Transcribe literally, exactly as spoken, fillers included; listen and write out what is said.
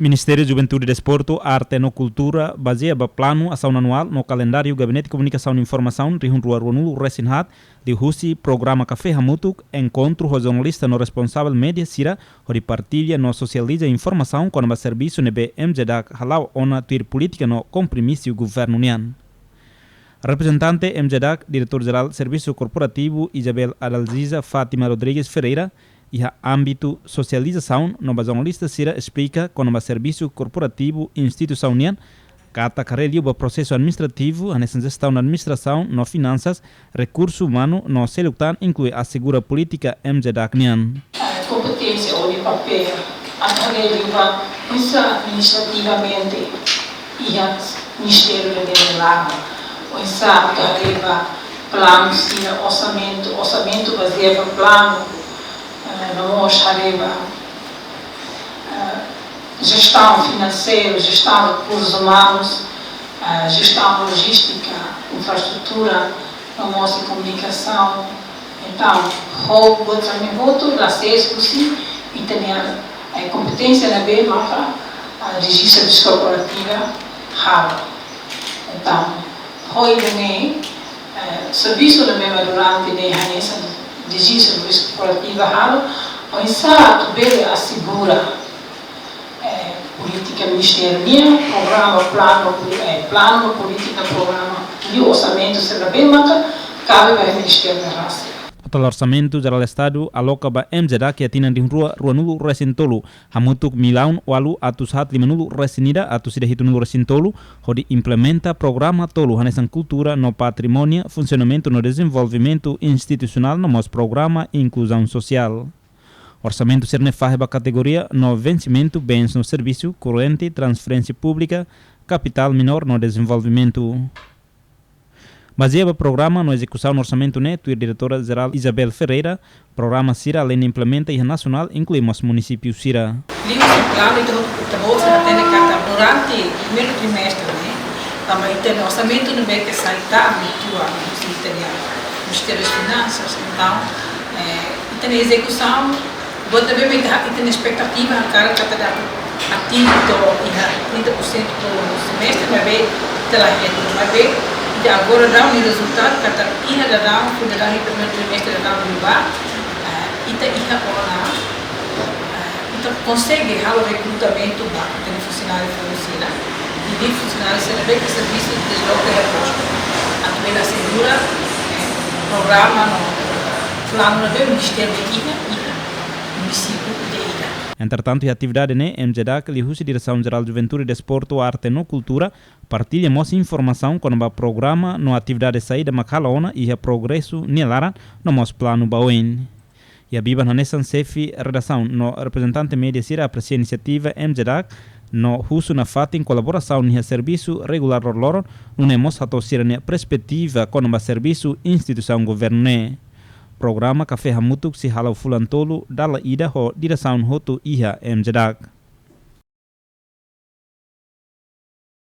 Ministériu Juventude, Desportu, Arte no Kultura bazeia ba planu asaun anuál no kalendáriu Gabinete Komunikasaun no Informasaun rihun rua ruanulu resin haat, liuhusi programa Kafé Hamutuk, enkontru ho jornalista no responsavel média sira, hodi partilla no sosializa informasaun kona-ba servisu ne'ebé M J DAC hala'o ona tuir polítika no kompromisu governu nian. Reprezentante M J DAC, Diretór Jerál Servisu Korporativu Isabel Adalgisa Fátima Rodrigues Ferreira, iha ámbitu sosializasaun no ba jornalista sira esplika kona-ba servisu korporativu instituisaun nian, katak haree liu ba prosesu administrativu, hanesan jestaun administrasaun no finansas, rekursu umanu no seluk tan, inklui asegura polítika M J DAC nian. Kompeténsia ou de papél, atu haree liu ba oinsá administrativamente iha ministériu ne'ebé la'o, oinsá atu haree ba planu sira, orsamentu, orsamentu bazeia ba planu, eh, no mós haree ba, eh, jestaun finanseiru, jestaun rekursus umanus, eh, jestaun lojístika, infraestrutura, no mós komunikasaun. Entaun, ho buat sira-ne'e hotu, la sees husi ita-nia, eh, kompeténsia ne'ebé maka, ah, rejistu servisu korporativa halo. Entaun, ho ida-ne'e, eh, servisu ne'ebé mak durante ne'e hanesan rejistu servisu korporativa halo, oinsá atu bele asegura, eh, polítika ministériu nian, programa, planu, eh, planu, polítika, programa, liu orsamentu sira ne'ebé maka kabe ba ministériu nian rasik. Totál orsamentu jerál Estadu aloka ba M J DAC iha tinan rihun rua ruanulu resin tolu, hamutuk millaun ualu atus haat limanulu resin ida atus ida hitunulu resin tolu, hodi implementa programa tolu hanesan kultura no patrimóniu, funsionamentu no dezenvolvimentu institusionál no mós programa inkluzaun sosiál. Orsamentu sira-ne'e fahe ba kategoria no vensimentu bens no servisu, korrente, transferénsia públika, kapitál minór no dezenvolvimentu. Bazeia ba programa no ezekusaun orsamentu ne'e, tuir Diretora Jerál Isabel Ferreira, programa sira aleinde implementa iha nasionál, inklui mós munisípiu sira. Liuhusi planu ita, ita-boot sira hatene katak durante primeiru trimestre ne'e, tanba ita-nia orsamentu ne'ebé ke sai tan uitoan husi ita-nia Ministériu Finansas, entaun, eh, ita-nia ezekusaun, buat ne'ebé mak ita, ita-nia espetativa hakarak katak atu atinje to'o iha trinta por cento to'o semestre, maibé ita la hetan, maibé ita agora dadaun iha rezultadu katak iha dadaun, fim dadaun, iha primeiru trimestre dadaun liubá, eh, ita iha ona, eh, ita konsege halo rekrutamentu ba ita-nia funsionáriu foun sira. I liuliu funsionáriu sira ne'ebé ke servisu desloka iha postu. Atu bele asegura, eh, programa no planu ne'ebé ministériu iha, iha munisípiu ida-idak. Entretantu, iha atividade ne'e, M J DAC liuhusi Diresaun Jerál Juventude, Desportu, Arte no Kultura partilla mós informasaun kona-ba programa no atividade saida mak hala'o ona iha progresu nia laran no mós planu ba oin. Iha biban hanesan xefe redasaun no reprezentante média sira apresia inisiativa M J DAC no husu nafatin kolaborasaun iha servisu regulár loroloron, nune'e mós hato'o sira-nia perspetiva kona-ba servisu instituisaun governu ne'e. Programa Kafé Hamutuk sei hala'o fulan tolu dala ida ho diresaun hotu iha M J DAC.